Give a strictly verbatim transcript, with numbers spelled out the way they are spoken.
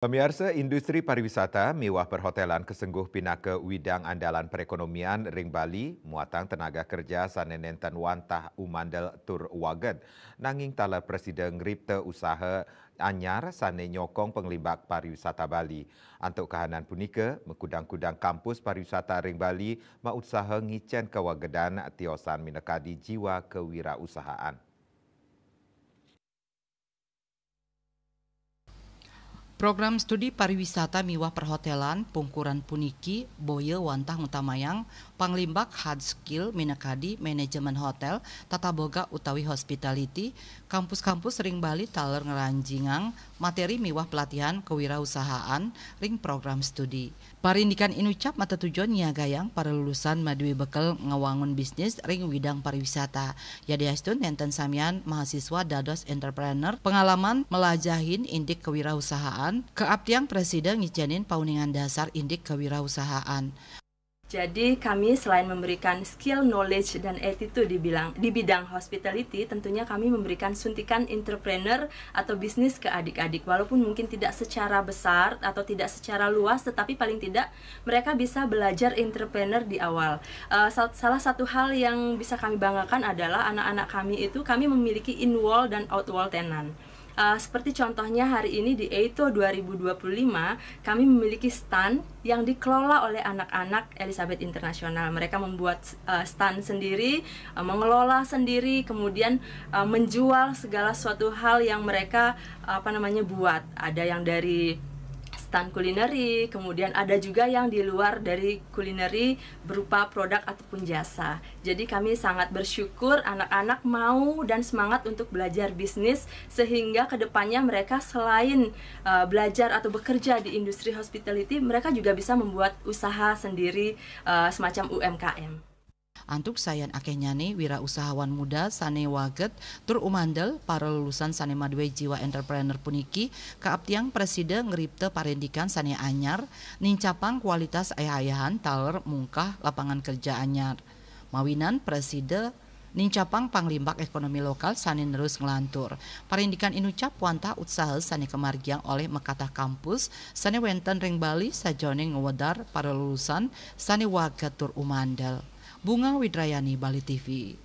Pamiarsa, industri pariwisata miwah perhotelan kasengguh pinaka widang andalan perekonomian ring Bali, muatang tenaga kerja sane nenten wantah umandel tur waged, nanging taler prasida ngripta usaha anyar sane nyokong panglimbak pariwisata Bali. Antuk kahanan punika, makudang-kudang kampus pariwisata ring Bali mautsaha ngicen kawagedan tiosan minakadi jiwa kewirausahaan. Program studi pariwisata miwah perhotelan pungkuran puniki boya wantah ngutamayang panglimbak hard skill minakadi manajemen hotel, tata boga utawi hospitality. Kampus-kampus ring Bali taler ngranjingang materi miwah pelatihan kewirausahaan ring program studi. Parindikan inucap matetujon nyiagayang para lulusan madue bekel ngawangun bisnis ring widang pariwisata. Yadiastun nenten samian mahasiswa dados entrepreneur, pengalaman melajahin indik kewirausahaan, kaaptiang prasida ngicenin pauningan dasar indik kewirausahaan. Jadi, kami selain memberikan skill, knowledge, dan attitude di bilang, di bidang hospitality, tentunya kami memberikan suntikan entrepreneur atau bisnis ke adik-adik. Walaupun mungkin tidak secara besar atau tidak secara luas, tetapi paling tidak mereka bisa belajar entrepreneur di awal. Eh, sal-, salah satu hal yang bisa kami banggakan adalah anak-anak kami itu, kami memiliki in-wall dan out-wall tenant. Eh, seperti contohnya hari ini di AITO dua ribu dua puluh lima, kami memiliki stand yang dikelola oleh anak-anak Elizabeth International. Mereka membuat, eh, stand sendiri, eh, mengelola sendiri, kemudian, eh, menjual segala suatu hal yang mereka, apa namanya, buat. Ada yang dari stand kulineri, kemudian ada juga yang di luar dari kulineri berupa produk ataupun jasa. Jadi, kami sangat bersyukur anak-anak mau dan semangat untuk belajar bisnis, sehingga ke depannya mereka selain, eh, belajar atau bekerja di industri hospitality, mereka juga bisa membuat usaha sendiri, eh, semacam U M K M. Antuk sayan akehnyane wirausahawan muda sane waged tur umandel, para lulusan sane madue jiwa entrepreneur puniki kaaptiang prasida ngripta parindikan sane anyar, nincapang kualitas ayah-ayahan taler mungkah lapangan kerja anyar. Mawinan prasida nincapang panglimbak ekonomi lokal sane nerus nglantur. Parindikan inucap wantah utsaha sane kamargiang olih makatah kampus sane wenten ring Bali sajaane ngwedar para lulusan sane waged tur umandel. Bunga Widrayani, Bali T V.